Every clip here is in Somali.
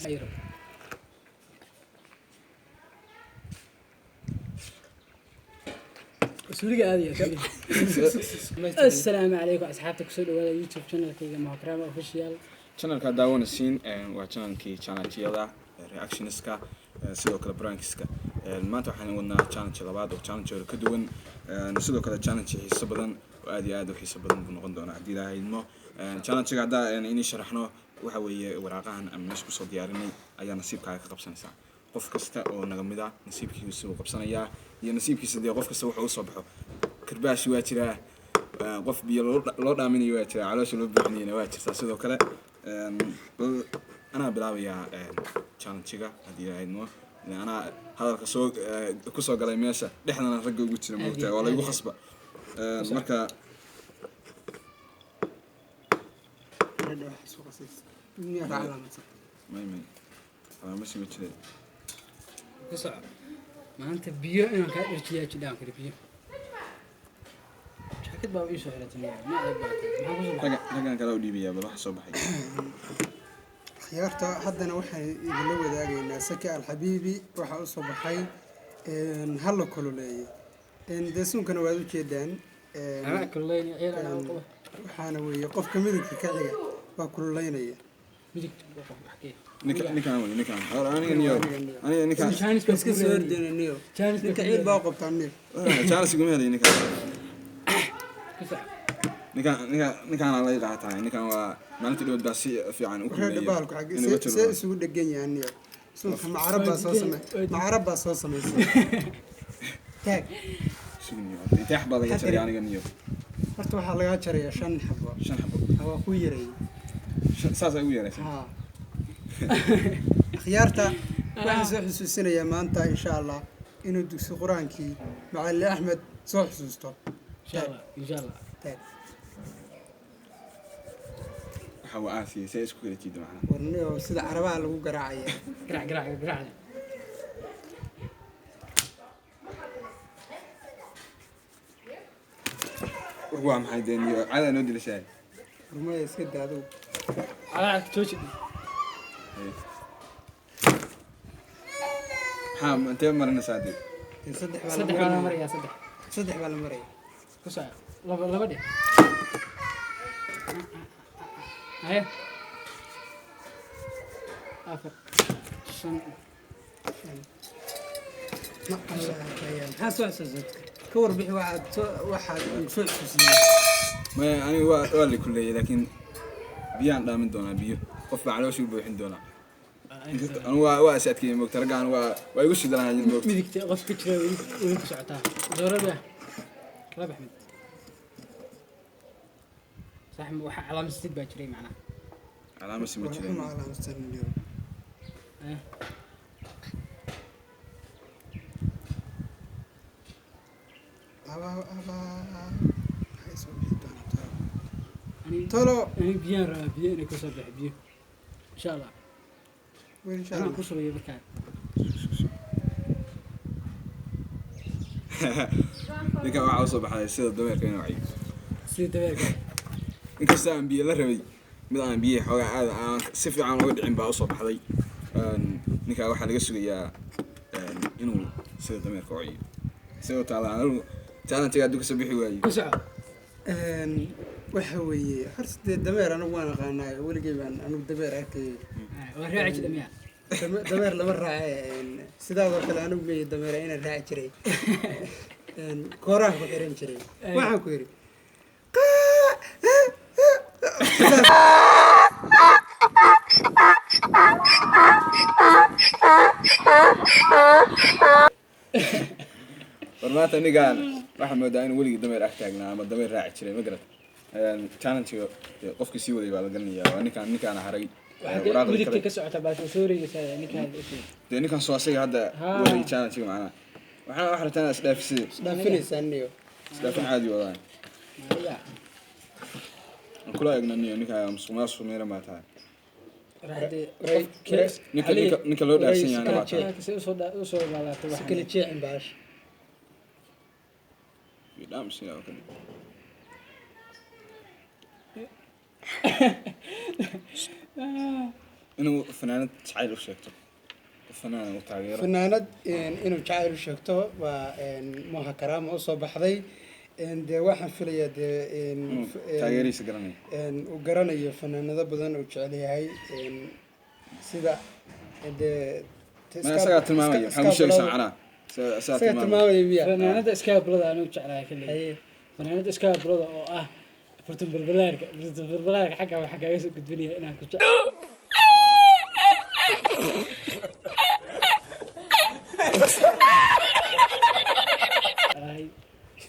Ayro. Suuliga aadaya suuliga. Assalaamu calaykum asxaabta, kusoo dhawaada YouTube channelkayga Mahakrama Official. Channelka daawanaysiin waa channelkii challenge-yada, reactionska, sidoo kale prankiska. Maanta waxaan wadnaa challenge labaad oo challenge hore ka duwan, sidoo kale challenge xiiso badan oo aad iyo aad u xiiso badan buu noqon doonaa haddii Ilaahay idmo. Challenge-ga haddaa inii sharaxno, waxa weeye waraaqahan aan meesha kusoo diyaarinay ayaa nasiibkaaga ka qabsanaysaa. Qof kasta oo naga mid ah nasiibkiisa uu qabsanayaa iyo nasiibkiisa dee qof kasta wuxuu usoo baxo. Karbaashi waa jiraa, qof biyo loo dhaaminayo waa jiraa, caloosha loo buuxinayana waa jirtaa sidoo kale. Bal anaa bilaabayaa challenge-ga haddii Ilaahay idmo. Anaa hadalka soo kusoo galay meesha dhexdana ragga ugu jira, moogtahay, waa laygu khasba. Marka may may calaamasi ma jiray. Ku soco. Maanta biyo inaan kaa dharjiyaa jidhaan kale biyo. Jaakad baa ii soo xiratay, ma adag baa tahay. Maxaa kusoo baxay? Ragga raggan kale u dhiibayaa, bal waxa soo baxay. Khiyaarta, haddana waxaan idinla wadaagaynaa Saki Alxabiibi waxaa usoo baxay hal la kululeeye. Dee suunkana waad ujeedaan. Anaa kululeyn ciil anaa u qaba. Waxaana weeye qofka midigta ka xiga baa kululeynaya. Midigta qof xagee? Ninka ninkaan wey, ninkaan aniga niyo, aniga ninkaan. Jaanis baa iska ku soo leeyahay. ordayna niyo. Jaanis baa ninka ku ciil baa leeyahay. u qabtaa niyo. Chance iguma helay ninkaan. Ku soco. Ninkaan ninkaan ninkaana lay qaataa. Ninkaan waa maalintii dhawood baa si fiican u wuxuu kulmeeyay bahalku xagee inuu see jiro. See isugu dhegan yahay niyo suunka? Macarab baa soo samey, macarab baa soo samaysay taag. Isugu niyo intee xabaa laga jaray aniga niyo? Horta waxaa lagaa jarayaa shan xabo. Shan xabo. Waa ku yareeyay. Saas ay ugu yaraysa. Haa, akhyaarta, waxaan soo xusuusinayaa maanta insha Allah inuu dugsi qur-aankii Macalin Axmed soo xusuusto. Insha Allah, insha Allah. Taag. Waxa waa aasiya see isku kala jiida macnaha. Warniyo, sida carabaha lagu garaacaya. Garaac, garaac, garaac. Waa maxay dee niyo, caada noo dilashaay. Rumaya iska daado. Calaacad jooji. Maxaa intee marinaysaa dee? Dee saddex baa la Saddex baa la marinaya. marayaa, saddex. Saddex baa la maraya. Ku soco. Laba laba dheh. Haye. Afar. Shan. Ma Allah kaya, maxaa soo xusuusatay? Ka warbixi waxaad soo, waxaad ugu soo xusuusiyey. Maya, aniga waa la kuleeyay, laakiin biyaan dhaamin doonaa, biyo qof baa caloosha u buuxin doonaa. Anigu waa is adkeeyey, moogta, raggaan waa igu shidanaayeen, moogta. Midigta qof ka jira weli weli ku socotaa. Doorada. Laba Axmed. Sax ma waxa calaamad baa jiray macnaha. Calaamasi ma jireen. Waxuma calaamadsan niyo. Eh. Aba aba, maxay soo bixi doonaa tolo? Ani tolo. Ani biyaan rabaa, biyo inay kasoo baxo biyo. Insha Allah. Wel insha Anaa Allah. ku shubaya markaa. Ninkan waxaa usoo baxday sida dameerka inuu ciyo. Sida dabeerka. Inkasta aan biyo la rabay, mid aan biyihi xoogaa aad aan si fiican uga dhicin baa usoo baxday. Ninkaa waxaa laga sugayaa inuu sida dameerka u ciyo isagoo taala. Anigu challenge-ga hadduu kasoo bixi waayo. Ku soco. Waxa weeye horta dee dameer anigu waan aqaanaayo, weligay baan anigu dameer arkayay. Waa raaci jira miyaa? Dameer lama raace. Sidaadoo kale anigu meeye dameera inaan raaci jiray, kooraha ku xiran jiray. Waxaan ku yidhi War maanta ninkaan waxaa moodaa inuu weligii dameer ag taagnaa ama dameer raaci jiray, ma garat? Challenge-ga dee qofkii sii waday baa la garanayaa, waa ninkaan, ninkaana haray. Waraaqdii Midigta kale ka socota baa soo wareegaysaa ninkaan u sheeg. Dee ninkaan soo asaga hadda Haa. waday challenge-ga macnaha waxaan wax rabtaa inaad isdhaafisay. Isdhaafinaysaa niyo. Isdhaafin caadi wadaan. Maya. Aan kula eegna niyo, ninkaa musuq maasuq meelan baa tahay. Raadi. Ninka loo dhaafsan yahayna waa tahay. Se usoo laalaatay Si waxaan. kala jeexin baash. Dhaam sidaa oo kale. Inuu fanaanad jacayl u sheegto, fanaan u taageero. Fanaanad inuu jacayl u sheegto waa Moha Karaama usoo baxday. Dee waxaan filayaa dee Inuu taageerihiisa garanayo. Uu garanayo fanaanado badan uu jecel yahay, sida dee Ma isagaa tilmaamaya? Maxaa u sheegaysaa macnaha? Isagaa isaga tilmaamaya. Tilmaamaya miya? Fanaanada iskaabulada anuu jeclahay kalley. Haye. Fanaanada iskaabulada oo ah furtun balbalaarka, furtun balbalaarka xagga waxaa kaaga soo gudbinaya inaan ku jecel.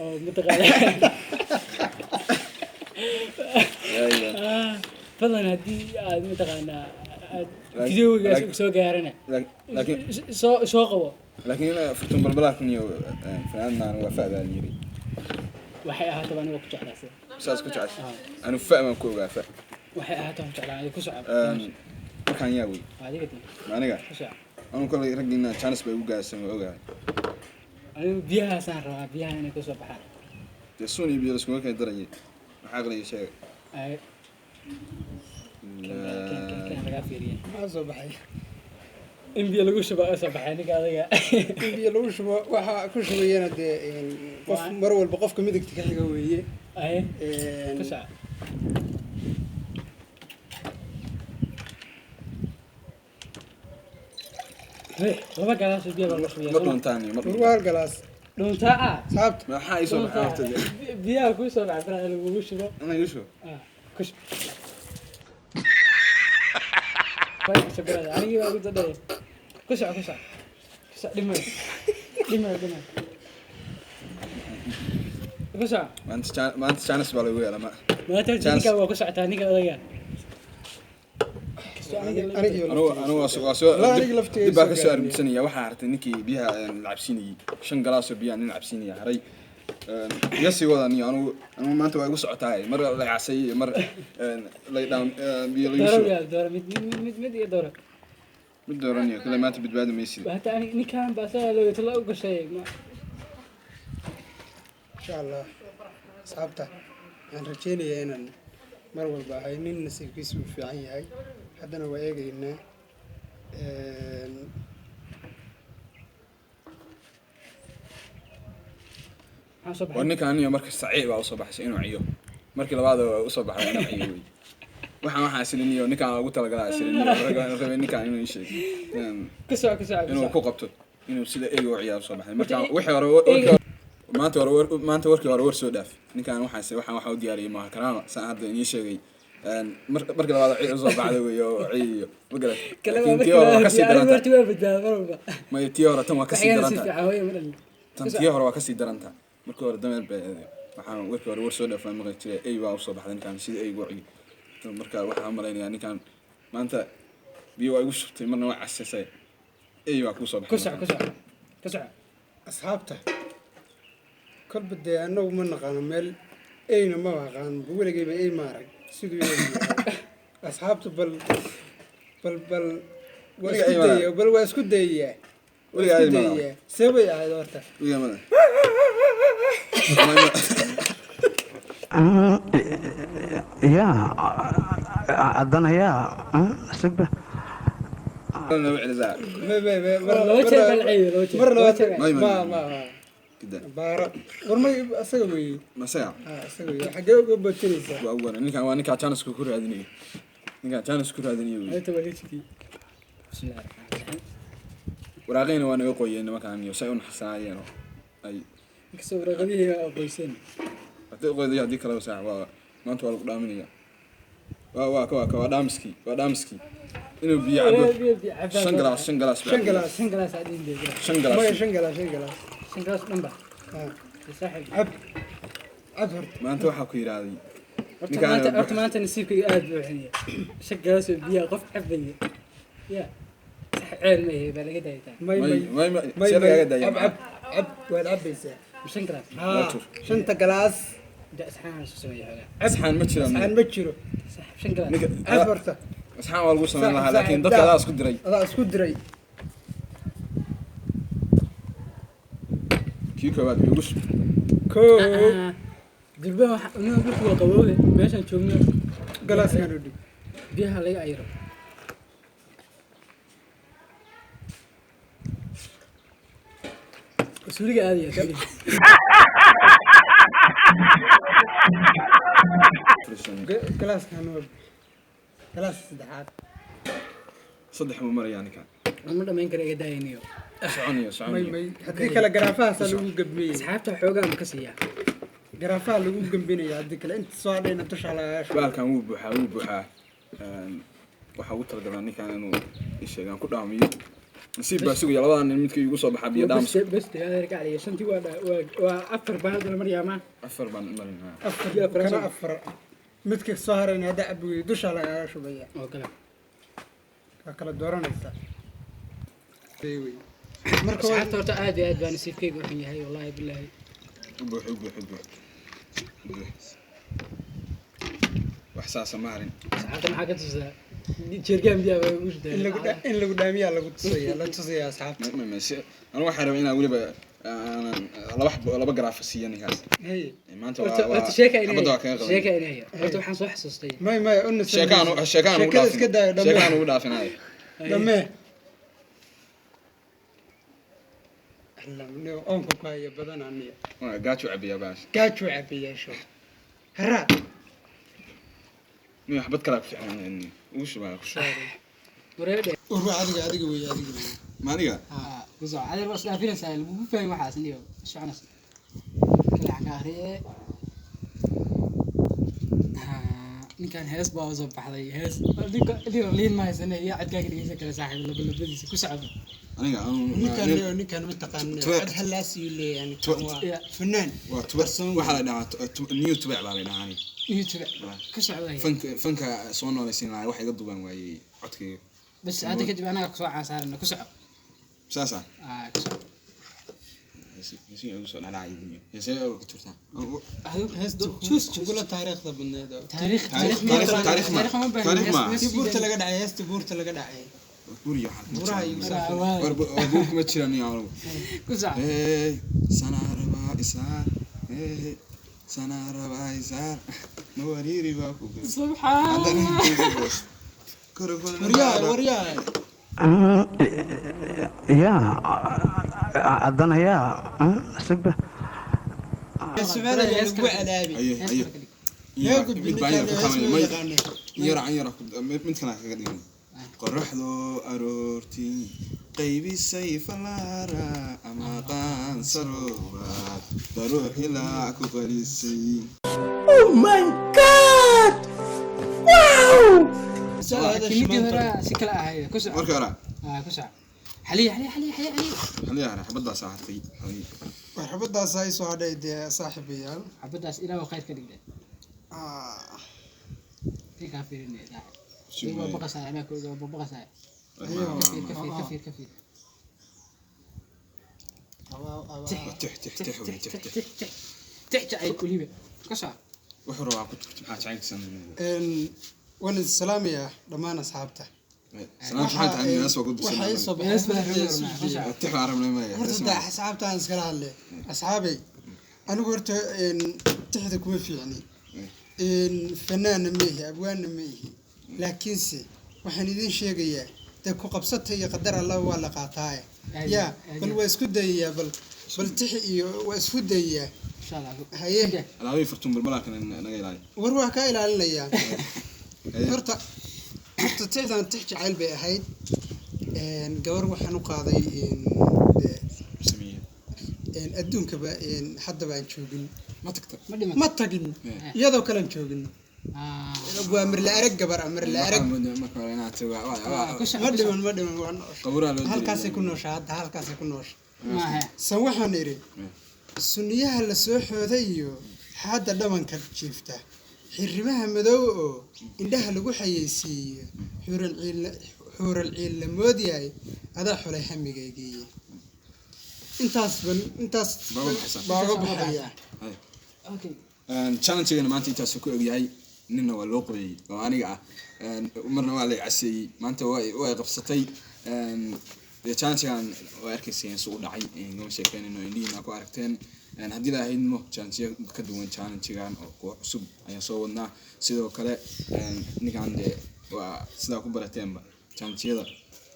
Oo mataqaana fadlan haddii aad mataqaanaa aad videogaas uu soo gaarana laakiin soo qabo. Laakiin furtun balbalaarkan iyo fanaanadnan waa fa baa la yiri. Waxay ahaataba aniga ku jeclaa sida. Saas ku jeceshay? Anu fa baan ku ogaa, fa. Waxay ahaataba ku jeclaa, adiga ku soco. Markaan yaa wey? Adiga dee. Ma aniga? Ku soco. Anu kolay raggiina chance bay ugu gaarsan, waa ogahay. Anigu biyahaasaan rabaa, biyaha inay kusoo baxaan. Dee suun iyo biyo laskuma kala darayay, maxaa aqliga sheega? Ay, kan lagaa fiiriya. Maxaa soo baxay? In biyo lagu shuba oo soo baxay ninka adiga. In biyo lagu shubo, waxaa ku shubayana dee qof mar walba qofka midigta ka xiga weeye. Ay, ku soco. Riix, laba galaas oo biyo baa lagu shubaya. Ma dhuntaan iyo ma War, dhuntaan. Hal galaas. Dhuntaa ah. Saabta. Maxaa ii soo baxay horta dee? Biyaha kuu soo baxay baraha lagugu shubo. Ana ii shubo. Ah, ku shub. Way shabrada anigii baa ugu dadhay. Ku soco, ku soco, ku soco. Dhimay, dhimay, dhimay, ku soco. Maanta maanta chance baa lagu yeelaa ma Maanta Chance. ninka waa ku socotaa, ninka odayga. Kastoo aniga Aniga anugu anugu waa soo Walaa, aniga laftigeyga dib baa soo ka soo gaarnay. armidsanaya. Waxaa hartay ninkii biyaha la cabsiinayey, 5 galaasoo biyaha nin cabsiinaya haray. Iga sii wada niyo. Anugu maanta waa igu socotaay, mar la casay iyo mar lay dhaam biyo lagu dooro shubo. Yaa dooro, mid mid mid mid mid iyo dooro. Mid dooraniyo kale maanta badbaadi maysid. Hata aniga ninkan baa asaga looga tala u gashay Insha Allah, asxaabta, waxaan rajeynayaa inaan mar walba ahay nin nasiibkiisa uu fiican yahay. Haddana waa eegaynaa. Maxaa soo Waa baxay? Ninkan aniyo marka saciib baa usoo baxsay inuu ciyo, markii labaad waa usoo baxay inuu ciyo wey. Waxaan isliniyo ninkaan ugu talagalaa isliniyo rabay ninkaan inuu ii sheego Ku soco, ku soco, ku inuu soco. ku qabto inuu sida eyga u ciyaaro soo baxay marka Horta, wixii hore warkii hore, maanta hore maanta warkii hore war soo dhaaf. Ninkaan waxaan waxaa u diyaariyay Maaha Karaama saan hadda inii sheegay. Markii labaad ciy usoo baxday wey oo ciyiyo ma garat. Kale laakiin waa tii hore waa kasii markii darantahay. horta waa badbaado mar walba. Maya, tii hore tan waa kasii Waxayna si darantahay. fiican hooyo ma dhalin. Tan tii hore waa kasii darantahay. Markii hore dameer bay ahayd. Waxaan warkii hore war soo dhaaf waan maqli jiray, ey baa usoo baxday ninkaan sida eygu ciyo. Marka waxaan u malaynayaa ninkaan maanta biyo waa igu shubtay, marna waa casisay, ey baa kuu soo Ku baxay. soco, ku soco, ku soco. Asxaabta, kolba dee annagu ma naqaano meel eyna, ma aqaan weligayba ey ma arag siduu ey yahay. Asxaabta, bal waa Weligaa isku ey ma arag. dayaya, bal waa isku dayayaa, waa Weligaa isku ey ma arag. dayayaa. See bay ahayd horta? Weligaa ma arag. Yaa haddana yaa sigba. Laba celisaa. Ma mar Laba jeer baa la ceeyay, laba jeer. Mar Laba labaad. jeer. May- Ma Kida. Baara war may, isaga weeye. Masaga. Ha, isaga weeye. Xaggee uga botinaysaa? Waa ugu ninkaan, waa ninkaa chance ku raadinaya, ninkaan chance ku raadinaya wey. Inta waa liiskii. Bismillahi rahmaani rahiim. Waraaqayna waa naga qoyeen nimankaan iyo say u naxsanaayeen oo ay Inkastoo waraaqadihii waa qoyseen. Haddii qoyday, haddii kaleba saax waa maanta waa lagu dhaaminaya. Waa waa dhaamiskii, waa dhaamiskii inuu biyo cabo. Biyo, biyo cabaa. 5 galaas, 5 galaas buu 5 cabay. galaas. 5 galaas aad dhihin bee. 5 Maya. galaas. 5 galaas, 5 galaas. 5 galaas dhan ba. Ha. Saaxiib. Cab, cab horta. Maanta waxaa ku yidhaahday Horta Ninkaan maanta, horta maanta nasiibkayga aad buu xun yahay. 5 galaas oo biyaha qof cabaya. Ya. Sax ceel ma yahay baa laga daayataa. May. May. May. May. May. See lagaaga daaya? Cab, cab, cab, waad cabaysaa. 5 galaas. Ha. Waa tur. 5-ta galaas. Da saxaan soo sameeyo xoogaa. Asxaan ma jiraan. Aan ma jiro. Saaxiib, 5 galaas. Ninka Cab horta. Asxaan waa lagu samayn lahaa, Saaxiib, laakiin saaxiib, dadka daa. adaa isku diray. Adaa isku diray. Kii koowaad biyo ugu shub. Koo. Durba waxa inuu dhulku waa qaboobe meeshaan joogno. Galaaskan u dhib. Biyaha laga ayro. Suuliga aadaya suuliga. Galaaskan waa galaas saddexaad. Saddex buu marayaa ninkan. Ma dhamayn kara, iga daayaniyo. Soconayo. May. Soconayo. May, haddii kale garaafahaasaa lagu gambiyey. Asxaabta xoogaa ma ka siiyaa? Garaafaha lagu gambinaya, haddii kale inta soo hadhayna dusha lagaga shubo. Baalkan wuu buuxaa, wuu buuxaa. Waxaa ugu talagalaa ninkan inuu isheegaan ku dhaamiyo. Nasiib baa sugaya labadan nin midka igu soo baxaa biyo dhaamis. Bes bes, adeer gacaliya, shantii waa waa afar baa hadda la maryaa ma. Afar baan marinaa. Afar. Iyo afar. Kana afar, midka soo harayna hadda cabigeyo dusha lagaga shubaya. Oo kale. Waa kala dooranaysaa. Wey. Marka waa Asxaabta, horta aad iyo aad baa nasiibkayga u xun yahay, wallaahi bilaahi. U buux, u buux, u buux, u buux. Wax saasa ma harin. Asxaabta maxaa ka tusaa? Jeergaan biyaha baa ugu in lagu in lagu dhaamiyaa lagu tusaya, la tusaya asxaabta. Anigu waxaan rabaa inaan weliba aanan laba xabo, laba garaafo siiyo ninkaas. Hey. Maanta Horta waa horta sheeka xabadda waa inay kaga qaban. Sheeka inay horta waxaan soo xasuustay. May una Sheekaan sheekaan ugu sheekada iska daayo. dhaafin, sheekaan Dhamee. ugu dhaafinayo. Dhamee. Alla, oonka ku haya badan aniga. Waa gaajo cabiyaa baash. Gaajuu cabayaasho haraa. Nin xabad kalaa ku fiican ugu shubaa, ku shubaa. Wareedhe. Uru, adiga adiga wey, adiga wey. Maaniga. Kusoo adeer, waa isdhaafinaysaa, lagugu fahmi waxaas niyo soconaysa kale waxaan ka akhriyay. Ninkan hees baa usoo baxday, hees ninka niyo liin ma haysane iyo codkaaga dhegeysan kale saaxiib labalabadiisa ku socdo. Aniga Ninkan ninkan ma taqaana. Cod halaasiyuu leeyahay ninkan, waa fanaan. Waa tubac waxaa la dhahaa new tubac baa la dhahaa aniga. YouTube ku socday. Fanka soo noolaysiin lahaa wax iga duban waayey codkayga. Bas hadda kadib anaga kusoo caansaarana, ku soco. Saasa. Ah, ku soco. Heesi igu soo dhacay heesee ku turtaa. Heesta Choose, choose. kugula taariikhda badneed oo taariikh. Taariikh- taariikh ma- Taariikh ma baahan. Taariikh ma- tii buurta laga dhacay, heesta buurta laga dhacay. Guriga waxaa kuma Buraha jiraan. igu saafay. War buur kuma jiraan iyo anigu. Ku soco. Hey, sanaa rabaa isaar. Hey, sanaa rabaa isaar. Ma wariiri baa ku gal. Subxaan. Haddana intuu ku goos. Waryaa, waryaa. Yaa haddana yaa sugba. Su'aal ayaa lagu cadaabay. Ayo, ayo. Yaa gudbi. Mid baan yar ninkan ku hees kabanay. ma May yaqaanee. yar aan yar ku mid kale kaga dhigin. Qorraxdu aroortii qaybisay falaara ama qaansaroobaad daruur hilaa ku qarisay. Su'aalaha Midii shimaanta. hore si kale ahayd, ku soco. Marka hore. Ah, ku soco, xaliya xaliya xaliya xaliya xaliya. Xaliya hore xabaddaas ahaatay xaliya. War xabadaas ay soo hadhay dee, saaxiibayaal. Xabadaas ilaahu khayr ka dhigday. Ah, Tii kaa fiirinay saaxiib, waa baqasaay, anaa kooga waa baqasaay. Ka fiir, ka fiir, ka fiir, ka fiir. Tix tix tix wey, tix tix. Tix tix tix jacayl weliba, ka soco. Wuxuu rabaa ku turto maxaa jacaylkiisa. Waan idin salaamayaa dhammaan asxaabta. Salaam maxaa tahay, hees waa ku Waxaa ii soo dirsan. baxay. Hees baa rabnaa, ku soco. Tix baan rabnay maya. Horta daa asxaabtaan iskala hadle. Asxaabay, anigu horta tixda kuma fiicni, fanaanna ma ihi, abwaanna ma ihi, laakiinse waxaan idiin sheegayaa dee ku qabsata iyo qadar alla waa la qaataaye. Aad yaa aad bal waa isku dayayaa, bal tixi iyo waa isku dayayaa. Insha Allah. Haye. Alaabihii furtuun balbalaalka naga ilaali. War waa kaa ilaalinayaa. Horta tixdan tix jacayl bay ahayd. Gabar waxaan u qaaday dee, Sameeye. Adduunkaba haddaba aan joogin. Ma tagta. Ma dhiman. Ma tagin, iyadoo kalean joogin. Waa mirla arag, gabar ah mirla arag. Waxaan moodaa marka hore inaad tahay Ku soco. Ma dhiman, ma dhiman, waa noosha. Qabuuraha loo dilay. Halkaasay ku noosha hadda, halkaasay ku noosha. Maaha. San waxaan idhi: sunniyaha la soo xooday iyo xaadda dhabanka jiifta, xirrimaha madow oo indhaha lagu xayeysiiyo, xuural ciil, xuural ciil la moodyahay, adaa xulay hamigaygiiye. Intaas ban intaas Baa uga baxaysaa. Baa uga baxaya. Haye. Okay. Challenge-gana maanta intaasuu ku egyahay. Ninna waa loo qoyey oo aniga ah. Marna waa la caseeyey, maanta way qabsatay. Dee challenge-gan waa arkayseen suu u dhacay, gama sheekeynayno, indhihiina ku aragteen. Haddii la ahaydmo challenge ka duwan challengegan oo kuwa cusub ayaan soo wadnaa. Sidoo kale ninkan dee waa sidaa ku barateenba challengeyada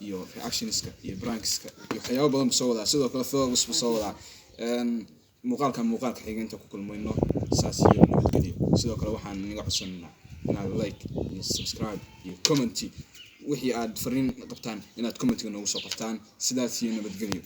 iyo reactionska iyo prankska iyo waxyaabo badan buu soo wadaa. Sidoo kale vlogs buu soo wadaa. Muuqaalkan muuqaalka xiga inta ku kulmayno, saas iyo nabadgelyo. Sidoo kale waxaan naga codsanaynaa inaad like iyo subscribe iyo comment, wixii aad fariin qabtaan inaad commentiga noogu soo qortaan. Sidaas iyo nabadgelyo.